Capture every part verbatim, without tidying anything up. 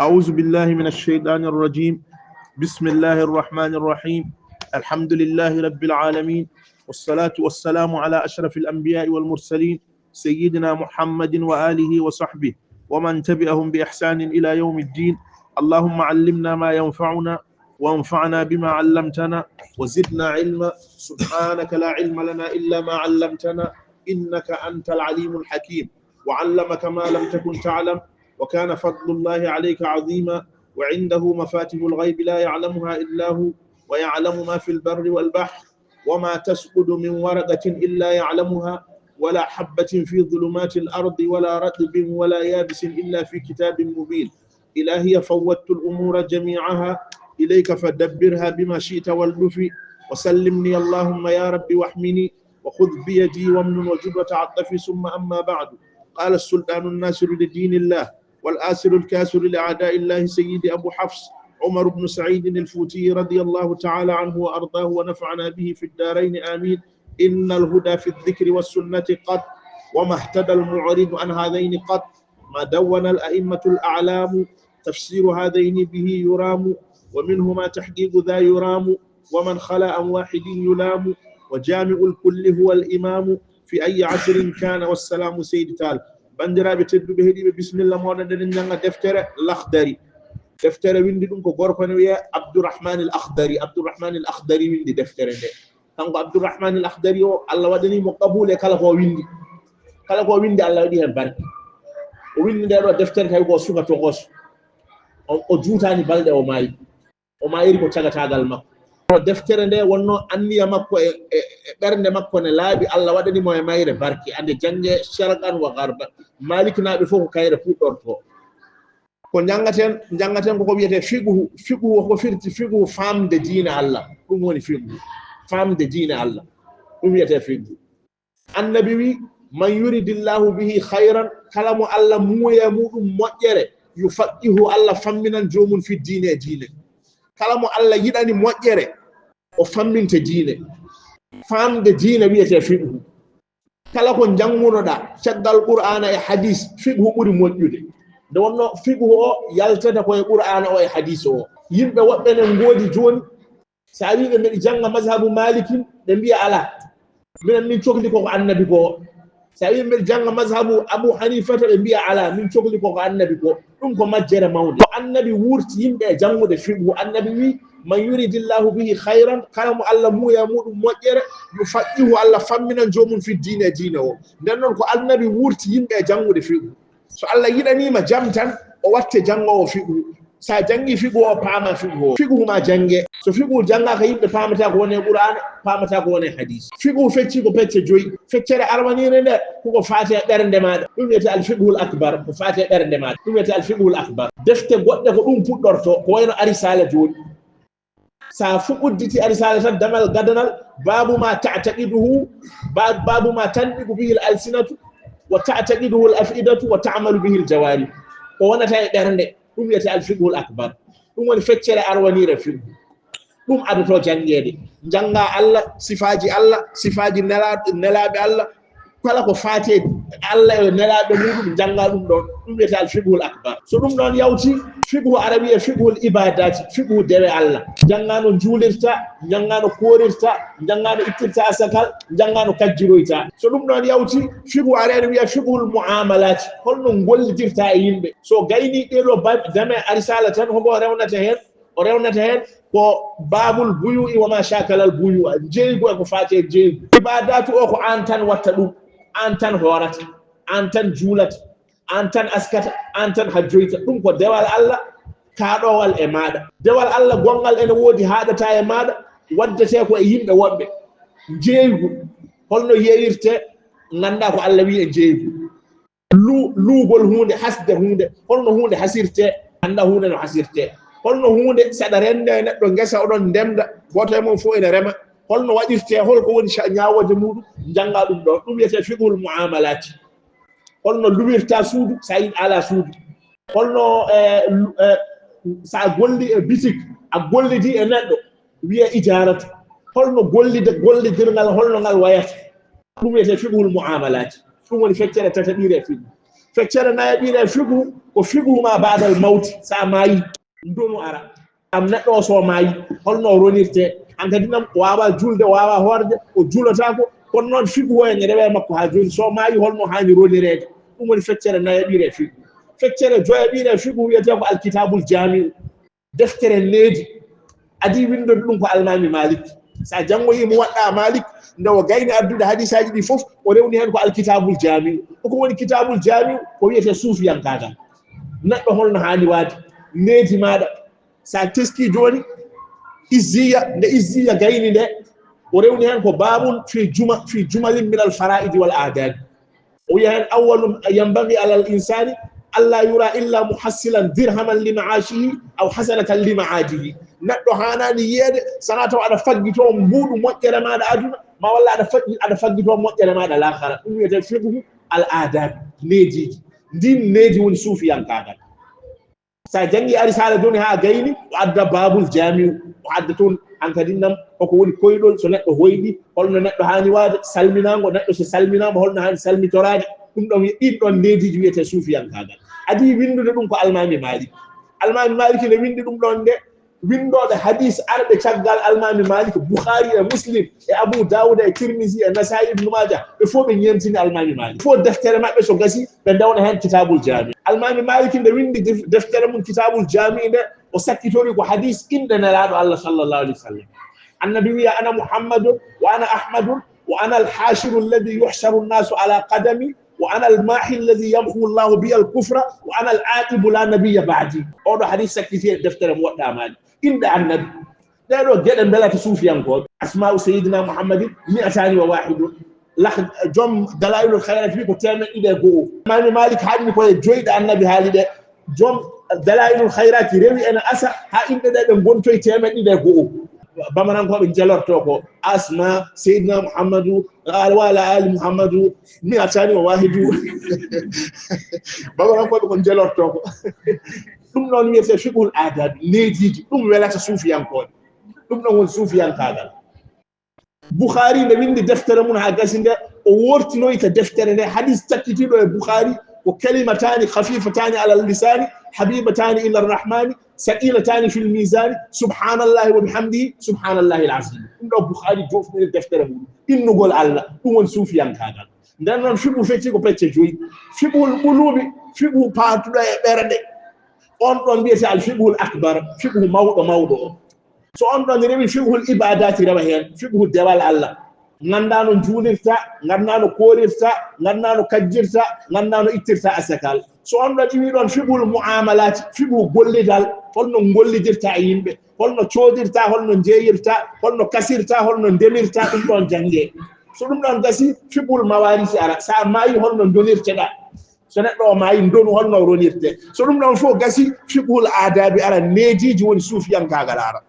أعوذ بالله من الشيطان الرجيم. بسم الله الرحمن الرحيم. الحمد لله رب العالمين، والصلاة والسلام على أشرف الأنبياء والمرسلين، سيدنا محمد وآله وصحبه ومن تبعهم بإحسان إلى يوم الدين. اللهم علمنا ما ينفعنا، وانفعنا بما علمتنا، وزدنا علما. سبحانك لا علم لنا إلا ما علمتنا، إنك أنت العليم الحكيم. وعلمك ما لم تكن تعلم، وكان فضل الله عليك عظيما، وعنده مفاتح الغيب لا يعلمها إلا هو، ويعلم ما في البر والبحر، وما تسقط من ورقة إلا يعلمها، ولا حبة في ظلمات الأرض ولا رطب ولا يابس إلا في كتاب مبين. إلهي، فوضت الأمور جميعها إليك فدبرها بما شئت والطف، وسلمني اللهم يا رب واحمني، وخذ بيدي وامنن وجد وتعطف. ثم أما بعد، قال السلطان الناصر لدين الله والآسر الكاسر لأعداء الله سيدي أبو حفص عمر بن سعيد الفوتي رضي الله تعالى عنه وأرضاه ونفعنا به في الدارين آمين: إن الهدى في الذكر والسنة قط، وما اهتدى المعرض عن هذين قط، ما دون الأئمة الأعلام تفسير هذين به يرام، ومنهما تحقيق ذا يرام، ومن خلا عن واحد يلام، وجامع الكل هو الإمام في أي عصر كان. والسلام سيد تال. Banndiraaɓe tedduɓe heɗiiɓe, bisimilla mooɗon, eɗen njannga deftere Lakhdari. Deftere winndi ɗum ko gorko ne wiyee Abdourahmane Al Akhdari. Abdourahmane Al Akhdari winndi deftere nde. Kanko Abdourahmane Al Akhdari o, Allah waɗani mo qabuule kala ko o winndi. Kala ko o winndi, Allah waɗi heen barke. O winndi nde ɗo deftere tawi ko suka tokoso. O, o juutaani balɗe, o maayi. O maayiri ko cagataagal makko. Kono deftere nde wonno anniya makko e, e, e ɓernde makko ne laaɓi, Allah waɗani mo e mayre barke. Ande jannge sharqan wa gharban. Maliknaaɓe fof ko kayre puɗɗorto. Ko njanngaten, njanngaten ko ko wiyetee fiqhu. Fiqhu ko firti fiqhu, faamde diine Allah. Ɗum woni fiqhu. Faamde diine Allah. Ɗum wiyetee fiqhu. Annabi wi: "Man yuridillahu bihi khayran", kala mo Allah muuya e muɗum moƴƴere, "yufaqqihhu", Allah famminan joomum, "fi diine", e diine. Kala mo Allah yiɗani moƴƴere, o famminte diine. Faamde diine wiyetee fiqhu. Kala ko njanngunoɗaa caggal Qur'aana e hadis, fiqhu ɓuri moƴƴude. Nde wonno fiqhu o yaltata ko e Qur'aana o e hadis o. Yimɓe woɓɓe ne ngoodi jooni, so a wii ɓe mbeɗa jannga mazhabu Maliki, ɓe mbiya alaa. Minen min cokli koko annabi ko. So a wii mbeɗa jannga mazhabu Abu Hanifata, ɓe mbiya alaa, min cokli koko annabi ko. Ɗum ko majjere mawnde. Ko annabi wuurti yimɓe e janngude fiqhu. Annabi wii: "Man yuridillahu bihi khayran", kala mo Allah muuya muɗum moƴƴere, "yufaqqihhu", Allah famminan joomum, "fi diine", e diine o. Nden noon ko annabi wuurti yimɓe e janngude fiqhu. So Allah yiɗaniima jam tan, o watte janngoowo fiqhu. So a janngii fiqhu o, paama fiqhu o. Fiqhu ma jannge. So fiqhu janngaaka, yimɓe paamataa ko woni e Qur'aana, paamataa ko woni e hadiis. Fiqhu feccii ko pecce joyi. Feccere arwaniire nde, ko ko faati e ɓernde maaɗa. Ɗum wiyetee al fiqhul akbar, ko faati e ɓernde maaɗa. Ɗum wiyetee al fiqhul akbar. Defte goɗɗe ko ɗum puɗɗortoo, ko wayno a risaala jooni. So a fu-, udditi a risaala tan, damal gadanal, baabu ma ta'taqiduhu, ba-, baabu ma tantiqu bihil alsinatu, wa ta'taqiduhu al af'idatu, wa ta'malu bihil jawarih. Ko wonata e ɓernde, ɗum wiyetee al fiqhul akbar. Ɗum woni feccere arwaniire fiqhu. Ɗum adotoo janngeede. Njanngaa Allah, sifaaji Allah, sifaaji nela-, nelaaɓe Allah, kala ko faati e Allah e nelaaɓe muɗum, njanngaa ɗum ɗoon. Ɗum wiyetee al fiqhul akbar. So ɗum ɗoon yawti, fiqhu arabi e fiqhul ibadaati, fiqhu dewe Allah. Njanngaa no njuulirta, njanngaa no koorirta, njanngaa no ittirta asakal, njanngaa no kajjiroyta. So ɗum ɗoon yawti, fiqhu areere wiyee fiqhul muamalaati, holno ngollidirta e yimɓe. So gaynii ɗee ɗoo ba-, dame a risaala tan, homo rewnata heen? O rewnata heen ko baabul buyu'i wa ma shakalal buyu'a, njeeygu e ko faati e njeeygu. Ibaadaatu o ko aan tan watta ɗum, aan tan hoorata, aan tan juulata, aan tan askata, aan tan hajjoyta. Ɗum ko dewal Allah kaaɗoowal e maaɗa. Dewal Allah gonngal ene woodi haaɗata e maaɗa, waddetee ko e yimɓe woɗɓe. Njeeygu, holno yeeyirtee? Nganndaa ko Allah wii e njeeygu. Lu-, luugol huunde, hasde huunde, holno huunde hasirtee, annda huunde no hasirtee. Holno huunde, saɗa rennda e neɗɗo ngesa, oɗon ndemda, gooto e mon fof ene rema, holno waɗirtee, hol ko woni ca-, ñaawooje muɗum, njanngaa ɗum ɗoon. Ɗum wiyetee fiqhul muamalaati. Holno luwirta suudu, so a yi-, alaa suudu. Holno, eh, lu-, eh, so a golli e bitik, a gollidi e neɗɗo, wiyee ijaaratu. Holno gollide, gollidirngal, holno ngal wayata? Ɗum wiyetee fiqhul muamalaati. Ɗum woni feccere tataɓiire e fiqhu. Feccere nayaɓire e fiqhu ko fiqhu ma baadal mawti, sa maayi, ndonu ara. Am neɗɗo o so maayi, holno o ronirte? Hankadi nam o waawa julde, o waawa hoorde, o julotaako. Kono noon fiqhu o ene rewa e makko haa jooni. So maayi, holno haani ronireede? Ɗum woni feccere nayaɓire e fiqhu. Feccere joyaɓire e fiqhu wiyetee ko Alkitabul Jamiu. Deftere needi. Adii winndude ɗum ko Almaami Maalik. So a janngoyii Muwaɗɗa Maalik, nde o gayni addude hadiisaaji ɗi fof, o rewni heen ko Alkitabul Jamiu. Ko ko woni Kitabul Jamiu? Ko wiyetee suufiyankaagal. Neɗɗo holno haani waade? Needi maaɗa. So a teskii jooni, Izziya, nde Izziya gayni nde, o rewni heen ko baabun fi juma-, fi jumalin min al faraidi wal aadabi. O wiya heen, awwalu yanbagi alal insani alla yura illa muhassilan dirhaman li ma'ashihi aw hasanatan li ma'adihi. Neɗɗo haanaani yiyeede, sana taw aɗa faggitoo mbuuɗu moƴƴere maaɗa aduna, ma walla aɗa faggi-, aɗa faggitoo moƴƴere maaɗa laakara. Ɗum wiyetee fiqhu al aadabi, neediiji. Ndiin needi woni suufiyankaagal. So a janngii a risaala jooni haa gayni, o adda baabul jaamiu, o adda toon hankadi nam hoko woni koyɗol, so neɗɗo hoyɗi, holno neɗɗo haani waade, salminaango neɗɗo so salminaama, holno haani salmitoraade. Ɗum ɗon, ɗiin ɗon neediiji wiyetee suufiyankaagal. Adii winndude ɗum ko Almaami Maalik. Almaami Maalik ne winndi ɗum ɗon nde winndooɓe hadiis arɓe caggal Almaami Maalik, Bukhaari e Muslim e Abu Daawuda e Tirmisi e Nasaa'i, Ibnu Maaja, ɓe fof ɓe ñeemtini Almaami Maalik. Fof deftere maɓɓe so gasi, ɓe ndewna heen Kitaabul Jaami. Almaami Maalik nde winndi def-, deftere mum Kitaabul Jaami nde, o sakkitori ko hadiis inɗe Nelaaɗo Allah sallallahu alaihi wasallam. Annabi wiya, "Ana Muhammadun, wa ana Ahmadun, wa ana al-hashiru alladhi yuhsharu an-nasu ala qadami, wa ana al-mahi alladhi yamhu Allahu biya al-kufra, wa ana al-aqibu la nabiyya ba'di." Oɗo hadiis sakkiti e deftere Muwaɗɗa Maalik. Inɗe Annabi. Ɗee ɗoo geɗe mbelata suufiyankooɓe. Asma'u Sayyidina Muhammadin mi'atani wa wahidun. Lah-, joom Dalailul Khairat wi ko teemeɗɗe ɗiɗi e go'o. Imaami Malik haaɗni ko e joyɗe Annabi haali ɗe. Joom Dalailul Khairat rewi ena asa haa inɗe ɗe ɗe ngontoyi teemeɗɗe ɗiɗi e go'o. Bamanankooɓe njelorto ko Asma, Sayyidina Muhammadu, al-, wa ala ali Muhammadu, mi'atani wa wahidu. Bamanankooɓe ko njelorto ko. Ɗum noon wiyetee fiqhul aadabi, neediiji, ɗum welata suufiyankooɓe. Ɗum ɗon woni suufiyankaagal. Bukhaari nde winndi deftere mum haa gasi nde, o wortinoyta deftere nde, hadiis cakkitiiɗo e Bukhaari, ko kalimataani khafifataani alal lisaani, habiibataani ila rahmaani, saqiilataani fil miizaani, subhaanallahi wa bihamdihi, subhaanallahi al-aziim. Ɗum ɗo Bukhaari joofniri deftere mum, innugol Allah, ɗum woni suufiyankaagal. Nden noon, fiqhu feccii ko pecce joyi. Fiqhul quluubi, fiqhu paatuɗo e ɓerɗe. On ɗon wiyetee al fiqhul akbar, fiqhu mawɗo mawɗo o. So on ɗon rewi fiqhul ibaadaati, rewa heen fiqhu dewal Allah. Nganndaa no njuulirta, nganndaa no koorirta, nganndaa no kajjirta, nganndaa no ittirta asakal. So on ɗon iwi ɗon fiqhul muamalaati, fiqhu gollidal, holno ngollidirta e yimɓe, holno coodirta, holno njeeyirta, holno kasirta, holno ndemirta, ɗum ɗon janngee. So ɗum ɗon gasi, fiqhul mawarisi ara. So a maayi, holno ndonirteɗaa? So neɗɗo o maayi, ndonu holno o ronirte? So ɗum ɗon fof gasi, fiqhul aadabi ara, neediiji woni suufiyankaagal ara.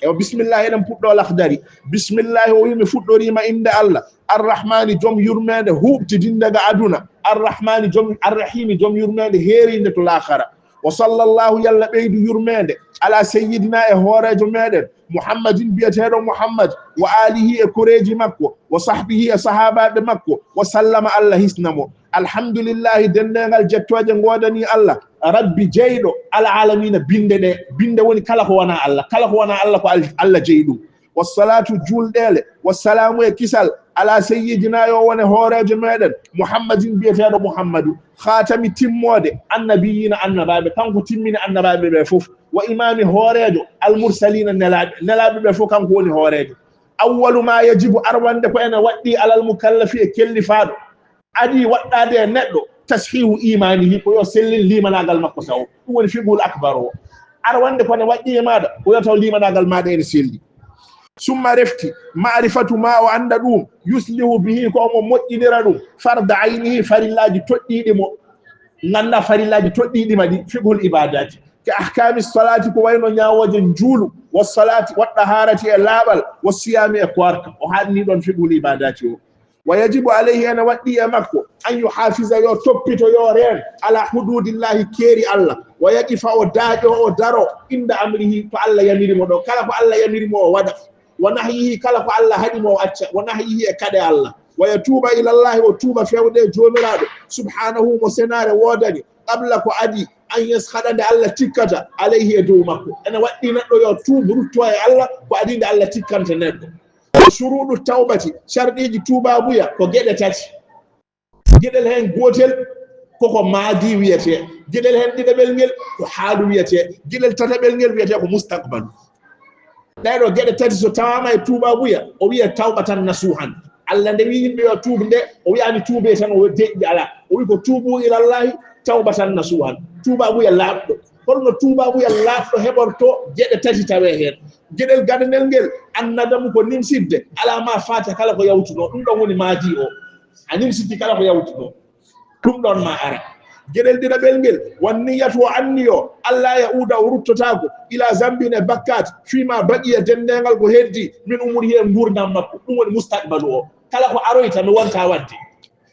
Ewa, bismillahi, eɗen puɗɗoo Lakhdari. Bismillahi, o wi, mi fuɗɗoriima innde Allah. Arrahmani, joom yurmeende huuɓtidinde ga aduna. Arrahmani, joom, Arrahimi, joom yurmeende heeriinde to laakara. Wa sallallahu, Yalla ɓeydu yurmeende, ala sayyidina, e hooreejo meɗen, Muhammadin, biyeteeɗo Muhammad, wa alihi, e koreeji makko, wa sahbihi, e sahaabaaɓe makko, wa sallama, Allah hisna mo. Alhamdulillahi, denndaangal jettooje ngoodanii Allah, Rabbi, jeyɗo, al alamina, binnde ɗe. Binnde woni kala ko wonaa Allah, kala ko wonaa Allah ko Al-, Allah jeyi ɗum. Wassalatu, juulɗeele, wassalaamu, e kisal, ala sayyidina, yo wone hooreejo meɗen, Muhammadin, biyeteeɗo Muhammadu, khatami, timmoode, annabiyina, annabaaɓe, kanko timmini annabaaɓe ɓe fof, wa imami, hooreejo, al mursalina, nelaaɓe, nelaaɓe ɓe fof kanko woni hooreejo. Awwalu ma yajibu, arwande ko ene waɗɗi, alal mukallafi, e kellifaaɗo, adii waɗɗaade e neɗɗo, tashihu imanihi, ko yo sellin limanaagal makko taw. Ɗum woni fiqhul akbar o. Arwande ko ne waɗɗi e maaɗa, ko yo taw limanaagal maaɗa ene selli. Summa, refti, ma'rifatu ma, o annda ɗum, yuslihu bihi, ko omo moƴƴinira ɗum, farda aynihi, farillaaji toɗɗiiɗi mo. Ngannda farillaaji toɗɗiiɗi ma ɗi, fiqhul ibadati. Ka ahkami salati, ko wayno ñaawooje njuulu, wa salati, wa taharati, e laaɓal, wa siyami, e koorka. O haaɗni ɗon fiqhul ibadati o. Wa yajibu alayhi, ene waɗɗi e makko, an yuhafiza, yo toppito, yo reen, ala hududillahi, keeri Allah, wa yaqifa, o daaƴo, o daro, inda amrihi, to Allah yamiri mo ɗo, kala ko Allah yamiri mo o waɗa, wa nahyihi, kala ko Allah haɗi mo o acca, wa nahyihi, e kaɗe Allah. Wa yatuuba ila Llahi, o tuuba fewde e Joomiraaɗo, subhaanahu, mo senaare woodani, qabla, ko adii, an yaskhata, nde Allah tikkata, alayhi, e dow makko. Ene waɗɗii neɗɗo yo tuubu, rutto e Allah, ko adii nde Allah tikkanta neɗɗo. Wa shuruuɗu tawbati, sharɗiiji tuubaabuya ko geɗe tati. Geɗel heen gootel koko maadi wiyetee, geɗel heen ɗiɗaɓel ngel ko haalu wiyetee, geɗel tataɓel ngel wiyetee ko mustaqbalu. Ɗee ɗoo geɗe tati so tawaama e tuubaabuya, o wiya tawbatan nasuhan. Allah nde wi yimɓe yo tuub nde, o wiyaani tuubee tan o deƴƴi, alaa. O wi ko tuubu ilallahi tawbatan nasuhan. Tuubaabuya laaɓɗo. Holno tuubaabuya laaɓɗo heɓorto geɗe tati tawee heen? Geɗel gadanel ngel, annadamu ko nimsitde, alaa ma faata kala ko yawtunoo. Ɗum ɗon woni maadi o. A nimsiti kala ko yawtunoo. Ɗum ɗon ma ara. Geɗel ɗiɗaɓel ngel, wan niyatu o anniyo, Allah ya uuda o ruttotaako, ila zambin e bakkaat, fii ma baqiya denndaangal ko heddi, min umurihi e nguurndam makko. Ɗum woni mustaqbalu o. Kala ko aroyta mi wonta waɗde.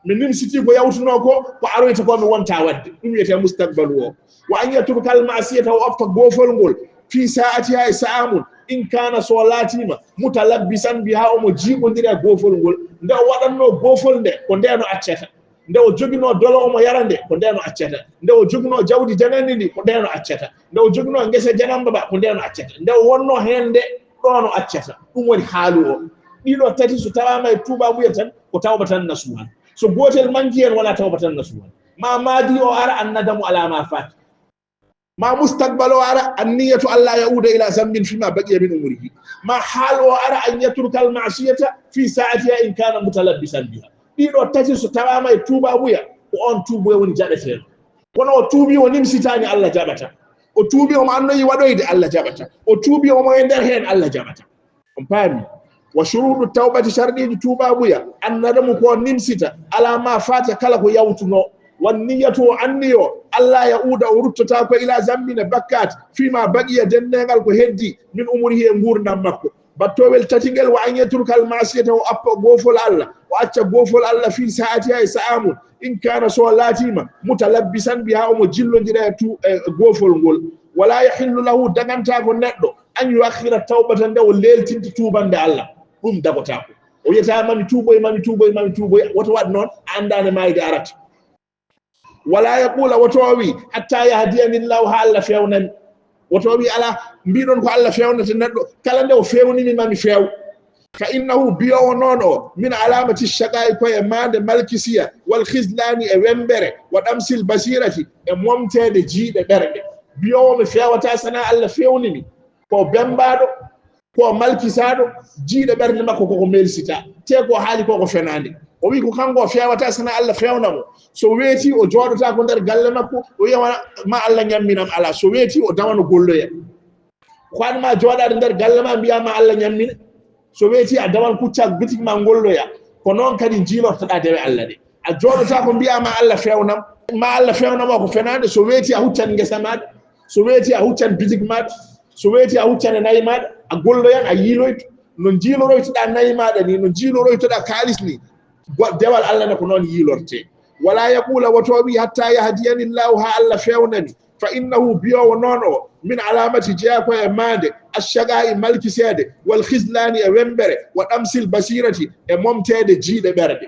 Mi nimsitii ko yawtunoo ko, ko aroyta ko mi wonta waɗde. Ɗum wiyetee mustaqbalu o. Wa an yatruka al ma'siyata, o oppa goofol ngol, fii sa'atiha e sa'a mum, in kaana so laatiima, mutalabbisan biha, omo jiiɓondira e goofol ngol. Nde o waɗannoo goofol nde, ko ndeen o accata. Nde o joginoo dolo omo yara nde, ko ndeen o accata. Nde o joginoo jawdi janandi ndi, ko ndeen o accata. Nde o joginoo ngesa janamba ba, ko ndeen o accata. Nde o wonnoo heen nde, ɗoon o accata. Ɗum woni haalu o. Ɗii ɗoo tati so tawaama e tuubaabuya tan, ko tawbatan nasuhan. So gootel manki heen, wonaa tawbatan nasuhan. Ma maadi o ara, annadamu ala ma faat. Ma mustaqbal o ara, anniyatu alla yauda ila zambin fima baqiya min umrihi. Ma haal o ara, an yatruka al ma'siyata fi sa'atiha in kana mutalabbisan biha. Ɗii ɗoo tati so tawaama e tuubaabuya, ko oon tuubuya woni jaɓeteeɗo. Kono o tuubii, o nimsitaani, Alla jaɓataa. O tuubii, omo annoyi waɗoyde, Alla jaɓataa. O tuubii, omo e nder heen, Alla jaɓataa. On paami? Wa shuruuɗu tawbati, sharɗiiji tuubaabuya, annadamu, ko nimsita, alaa ma faata, kala ko yawtunoo. Wan niyatu, o anniyo, alla yauuda, o ruttotaako, ila zambin, e bakkaat, fima baqiya, denndaangal ko heddii, min umrihi, e nguurndam makko. Battoowel tati ngel, wa an yatruka al ma'siyata, o appa goofol Alla, o acca goofol Alla, fi sa'atiha, e sa'a mum, in kana, so laatiima, mutalabbisan biha, omo jillondira e tu-, e goofol ngol. Wala yahillu lahu, dagantaako neɗɗo, an yuakhira tawbata, nde o leeltinta tuubannde Alla, ɗum dagotaako. O wiyata, mami tuuboy, mami tuuboy, mami tuuboy, woto waɗ noon, a anndaa nde maayde arata. Wala yaqula, woto o wi, hatta yahdiyani Llahu, haa Alla feewnami. Woto o wi, ala, mbiɗon ko Alla feewnata neɗɗo, kala nde o feewnimi, mami feew. Fa innahu, biyoowo noon o, min alamati shaqa'i, ko e maande malkisiya, wal khislani, e wembere, wa damsil basirati, e momteede jiiɗe ɓerɗe. Biyoowo mi feewata sana Alla feewnimi, ko bembaaɗo, ko malkisaaɗo, jiiɗe ɓernde makko koko melsitaa, te ko haali ko ko fenaande. O wi ko kanko o feewata sana Alla feewna mo. So weeti, o jooɗotaako nder galle makko, o wiya ma Alla ñamminam, alaa. So weeti, o dawano golloya. Ko an ma jooɗaade nder galle ma, mbiya ma Alla ñammina. So weeti, a dawan kucca bitik ma ngolloya. Ko noon kadi njiilortoɗaa dewe Alla ɗe. A jooɗotaako mbiya ma Alla feewnam, ma Alla feewnam o ko fenaande. So weeti, a huccan ngesa maaɗa. So weeti, a huccan bitik maaɗa. So weeti, a huccan e nayi maaɗa. A golloyan, a yiiloyto. No njiiloroytoɗaa nayi maaɗa ni, no njiiloroytoɗaa kaalis ni, go-, dewal Alla ne ko noon yiilortee. Wala yaqula, woto o wi, hatta yahdiyani Llahu, haa Alla feewnami. Fa innahu, biyoowo noon o, min alamati, jeyaa ko e maande, ashshaqa'i, malkiseede, wal khislani, e wembere, wa damsil basirati, e momteede jiiɗe ɓerɗe.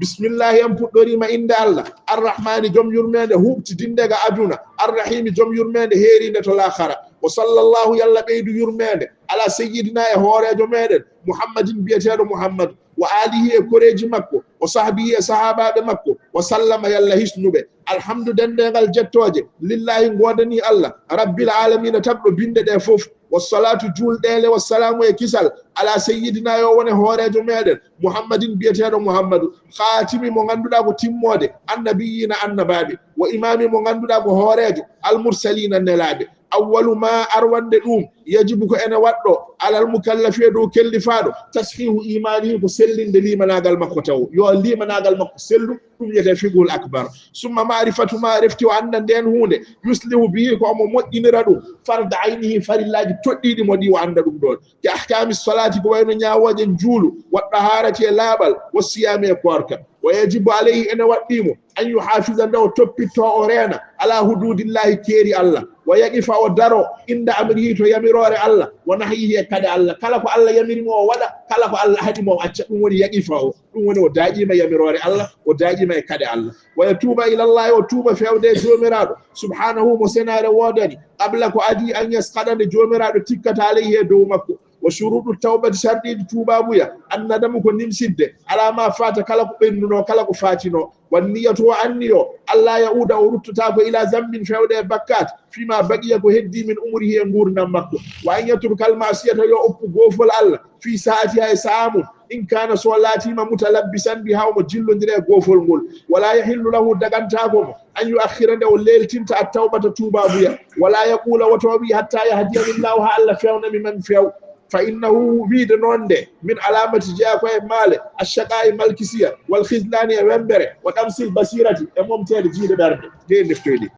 Bismillahi, en puɗɗoriima innde Alla, Arrahmani, jom yurmeende, huuɓtidinde ga aduna, Arrahimi, jom yurmeende, heeriinde to laakhara. Wa sallallahu, Yalla ɓeydu yurmeende, ala sayyidina, e hooreejo meɗen, Muhammadin, biyeteeɗo Muhammadu, wa alihi, e koreeji makko, wa sahbihi, e sahaabaaɓe makko, wa sallama, Yalla hisnu ɓe. Alhamdu, denndaangal jettooje, lillahi, ngoodanii Alla, rabbil alamina, tagɗo binde ɗe fof. Wa salatu, juulɗeele, wa salaamu, e kisal, ala sayyidina, yo wone hooreejo meɗen, Muhammadin, biyeteeɗo Muhammadu, khatimi, mo ngannduɗaa ko timmoode, annabiyina, annabaaɓe, wa imami, mo ngannduɗaa ko hooreejo, al mursalina, nelaaɓe. Awwalu ma, arwannde ɗum, yajibu, ko ene waɗɗo, alal mukallafi, e dow kellifaaɗo, tashihu imanihi, ko sellinde liimanaagal makko taw. Yo liimanaagal makko sellu, Ɗum wiyetee fiqhul akbar. Summa ma'rifatu ma, refti o annda ndeen huunde, yuslihu bihi, ko omo moƴƴinira ɗum, farda aynihi, farillaaji toɗɗiiɗi mo ɗi o annda ɗum ɗoon. Ke ahkaami salaati, ko wayno ñaawooje njuulu, wa ɗahaarati e laaɓal, wa siyaami e koorka. Wa yajibu alayhi, ene waɗɗii mo, an yuhaafiza, nde o toppitto o reena, ala huduudillaahi, keeri Allah, wa yaqifa, o daro, inda amrihi, to yamiroore Allah, wa nahyihi, e kaɗe Allah. Kala ko Allah yamiri mo o waɗa, kala ko Allah haɗi mo o acca, ɗum woni yaqifa o. Ɗum woni o daaƴiima yamiroore Allah, o daaƴiima e kaɗe Allah. Wa yatuuba ila Allahi, o tuuba feewde e Joomiraaɗo, subhaanahu, mo senaare woodani, qabla, ko adii, an yasqata, nde Joomiraaɗo tikkata, alayhi, e dow makko. Wa shuruuɗu tawbati, sarɗiiji tuubaabuya, an nadamu, ko nimsitde, ala ma faata, kala ko ɓennunoo, kala ko faatinoo. Wa niyatu, o anniyo, alla yauuda, o ruttotaako, ila zambin, feewde e bakkaat, fima baqiya, ko heddii, min umrihi, e nguurndam makko. Wa an yatruka al ma'siyata, yo oppu goofol Allah, fi sa'atiha, e sa'a mum, in kaana, so laatiima, mutalabbisan biha, omo jillondira e goofol ngol. Wala yahillu lahu, dagantaako mo, an yuakhira, nde o leeltinta, at tawbata, tuubaabuya. Wala yaquula, woto o wi, hatta yahdiyani Allahu, haa Allah feewna mi, man, feew. Fa innahu, wiide noon nde, min alaamati, jeyaa ko e maale, ashaqaa'i, malkisiya, wal khizlaani, e wembere, wa damsil basirati, e momteede jiiɗe ɓernde. Nde deftoyde.